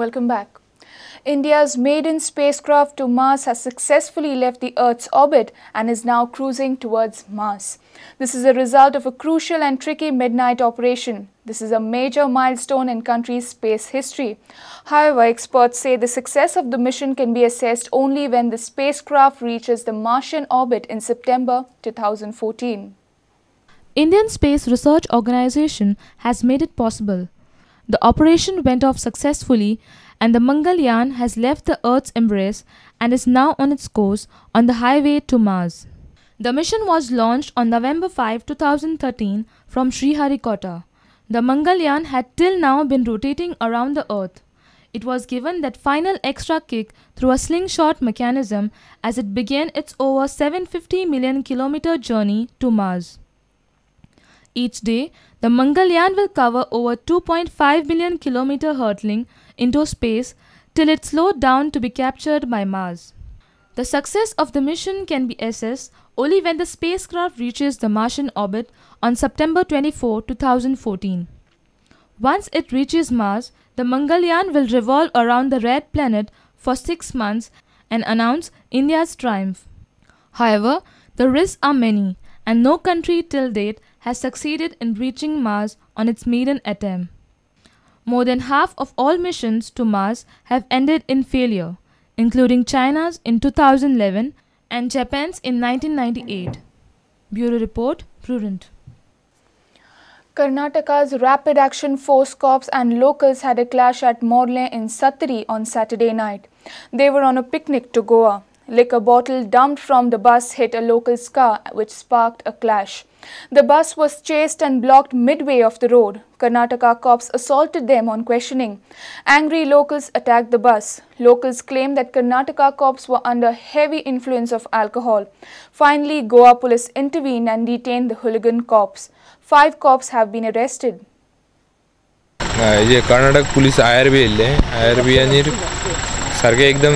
Welcome back. India's maiden spacecraft to Mars has successfully left the Earth's orbit and is now cruising towards Mars. This is a result of a crucial and tricky midnight operation. This is a major milestone in country's space history. However, experts say the success of the mission can be assessed only when the spacecraft reaches the Martian orbit in September 2014. Indian Space Research Organization has made it possible. The operation went off successfully and the Mangalyaan has left the Earth's embrace and is now on its course on the highway to Mars. The mission was launched on November 5, 2013 from Sriharikota. The Mangalyaan had till now been rotating around the Earth. It was given that final extra kick through a slingshot mechanism as it began its over 750 million kilometer journey to Mars. Each day, the Mangalyaan will cover over 2.5 billion kilometer hurtling into space till it slowed down to be captured by Mars. The success of the mission can be assessed only when the spacecraft reaches the Martian orbit on September 24, 2014. Once it reaches Mars, the Mangalyaan will revolve around the red planet for 6 months and announce India's triumph. However, the risks are many and no country till date has succeeded in reaching Mars on its maiden attempt. More than half of all missions to Mars have ended in failure, including China's in 2011 and Japan's in 1998. Bureau Report, Prudent. Karnataka's Rapid Action Force cops and locals had a clash at Morle in Sattari on Saturday night. They were on a picnic to Goa. Liquor bottle dumped from the bus hit a local's car, which sparked a clash. The bus was chased and blocked midway of the road. Karnataka cops assaulted them on questioning. Angry locals attacked the bus. Locals claimed that Karnataka cops were under heavy influence of alcohol. Finally, Goa police intervened and detained the hooligan cops. 5 cops have been arrested. Karnataka police IRB येल्ले IRB आनी सारखे एकदम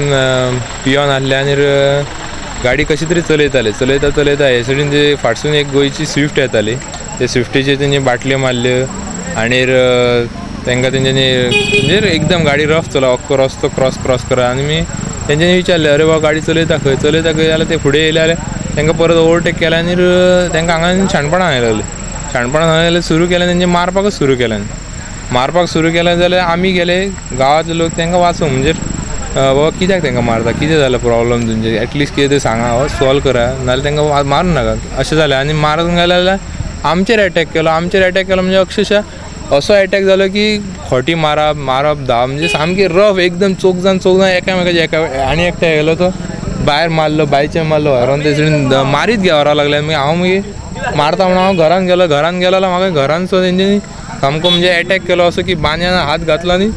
पियोन आहले आनी गाडी कशी तरी चलयताले चलयता चलयता हे सायडीन ते फाटसून एक गोंयची स्विफ्ट येताली ते स्विफ्टीचेर तेंची बाटल्यो मारल्यो आनी तांकां तेंच्यांनी म्हणजे एकदम गाडी रफ चला अख्खो रस्तो क्रॉस क्रॉस करा आनी मी तेंच्यांनी विचारलें अरे बाबा गाडी चलयता खंय चलयता खंय जाल्यार ते फुडें येयले जाल्यार तांकां परत ओवरटेक केलें आनी तांकां हांगा शाणपणां सांगलें शाणपणां सांगलें सुरू केलें तेंचें मारपाकच सुरू केलें मारपाक सुरू केलें जाल्यार आमी गेले गांवांतले लोक तांकां वाचोवंक म्हणजे बाबा कित्याक तांकां मारता कितें जालें प्रॉब्लम तुमचें एटलिस्ट कितें तें सांगा सॉल्व करा नाजाल्यार तांकां मारूं नाका अशें जालें आनी मारून गेलें जाल्यार आमचेर एटॅक केलो आमचेर एटॅक केलो म्हणजे अक्षरशा असो एटॅक जालो की खोटी मारप मारप धांव म्हणजे सामकी रफ एकदम चोग जाण एकामेकाचे एका आनी एकट्या गेलो तो भायर मारलो बायचेर मारलो व्हरोन ते सायडीन मारीत गे व्हरोंक लागले मागीर हांव मागीर मारता म्हणून हांव घरान गेलो घरान गेलो जाल्यार म्हाका घरान सो तेंच्यांनी सामको म्हणजे एटॅक केलो असो की बांद्यान हात घातलो आनी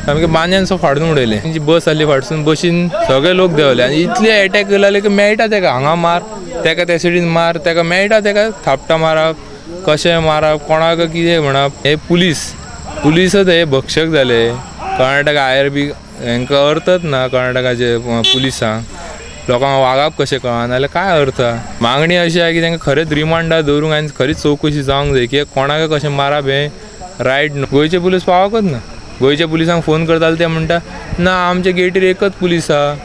सामके बांद्यान सो फाडून उडयलें तेंची बस आहली फाटसून बशीन सगळे लोक देंवले आनी इतले एटॅक केले की मेळटा तेका हांगा मार तेका त्या सायडीन मार तेका मेळटा तेका थापटां मारप कशें मारप कोणाक कितें म्हणप हे पुलीस पुलिसच हे भक्षक जाले कर्नाटक IRB हांकां अर्थच ना कर्नाटकाचे पुलिसांक लोकांक वागप कशें कळना जाल्यार काय अर्थ मागणी अशी आहा की तांकां खरेंच रिमांडार दवरूंक आनी खरीच चवकशी जावंक जाय की कोणाक कशें मारप हें रायट न्हू गोंयचे पुलीस पावकच ना गोंयच्या पुलिसांक फोन करताले ते म्हणटा ना आमच्या गेटीर एकच पुलीस आहा.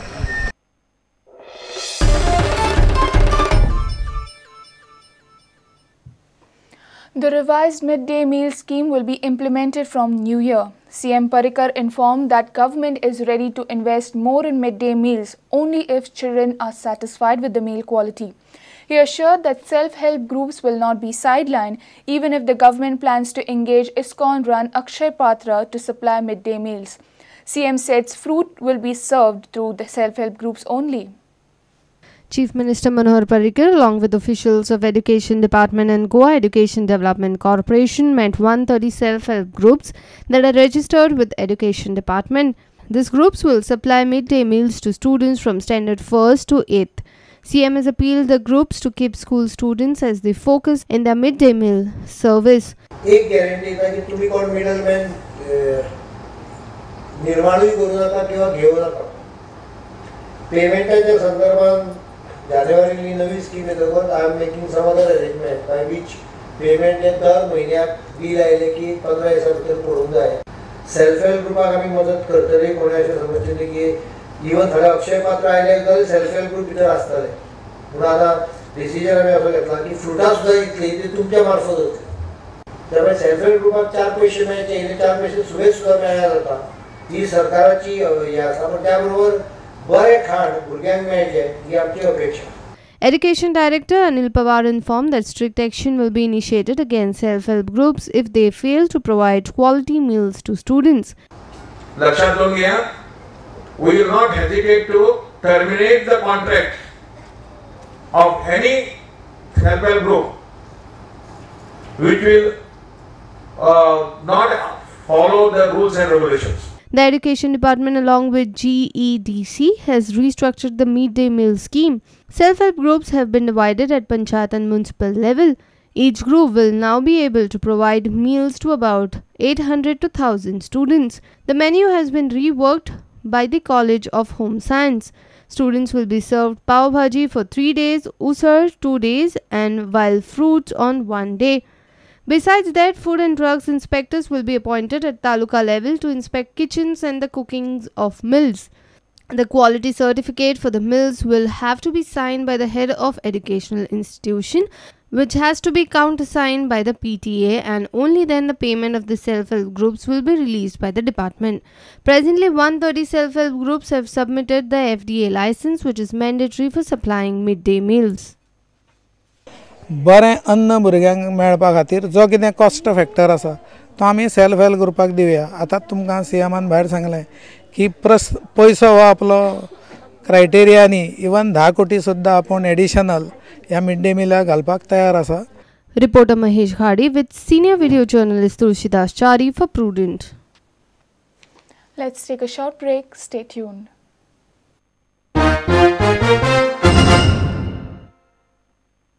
The revised midday meal scheme will be implemented from New Year. CM Parrikar informed that government is ready to invest more in midday meals only if children are satisfied with the meal quality. He assured that self-help groups will not be sidelined even if the government plans to engage ISKCON-run Akshay Patra to supply midday meals. CM said fruit will be served through the self-help groups only. Chief Minister Manohar Parrikar, along with officials of Education Department and Goa Education Development Corporation, met 130 self-help groups that are registered with Education Department. These groups will supply midday meals to students from standard 1st to 8th. CM has appealed the groups to keep school students as the focus in their midday meal service. एक guarantee येता की तुम्ही कोण middleman निर्माणूय करूं नाका किंवा घेवं नाका. पेमेंटाच्या संदर्भात जानेवारी नवी स्कीम येतकच I am making some other arrangement by which payment हे दर म्हयन्याक बील आयलें की 15 दिसां भितर पडूंक जाय. सेल्फ हेल्प ग्रुपाक आमी मदत करतली. कोणी अशें समजचें न्ही की इवन थोडे अक्षय पात्र आयले जाल्यार सेल्फ हेल्प ग्रुप भितर आसतले. पूण आतां डिसिजन आमी असो घेतला की फ्रुटां सुद्दां इतली ती तुमच्या मार्फत वतली. त्यामुळे सेल्फ हेल्प ग्रुपाक 4 पयशे मेळचे, इल्ले 4 पयशे सुवेद सुद्दां मेळ्ळ्यार जाता. ही सरकाराची हें आसा, पूण त्या बरोबर बरें खाण भुरग्यांक मेळचें ही आमची अपेक्षा. Education Director Anil Pawar informed that strict action will be initiated against self-help groups if they fail to provide quality meals to students. लक्षात घेऊन घ्या, we will not hesitate to terminate the contract of any self-help group which will not follow the rules and regulations. The Education Department along with GEDC has restructured the midday meal scheme. Self-help groups have been divided at panchayat and municipal level. Each group will now be able to provide meals to about 800 to 1000 students. The menu has been reworked by the College of Home Science. Students will be served pav bhaji for 3 days, usar 2 days and wild fruits on 1 day. Besides that, food and drugs inspectors will be appointed at taluka level to inspect kitchens and the cookings of meals. The quality certificate for the meals will have to be signed by the head of educational institution, which has to be countersigned by the PTA, and only then the payment of the self-help groups will be released by the department. Presently, 130 self-help groups have submitted the FDA license, which is mandatory for supplying midday meals. बरें अन्न भुरग्यांक मेळपा खातीर जो कितें cost factor आसा तो आमी सेल्फ हेल्प ग्रुपाक दिवया. आतां तुमकां सीएमान भायर सांगलें की पयसो हो आपलो क्रायटेरिया न्ही, इवन 10 कोटी सुद्दां आपूण एडिशनल ह्या मिड डे मिलाक घालपाक तयार आसा. Reporter Mahesh Ghadi with senior video journalist Tulsidas Chari for Prudent. Let's take a short break. Stay tuned.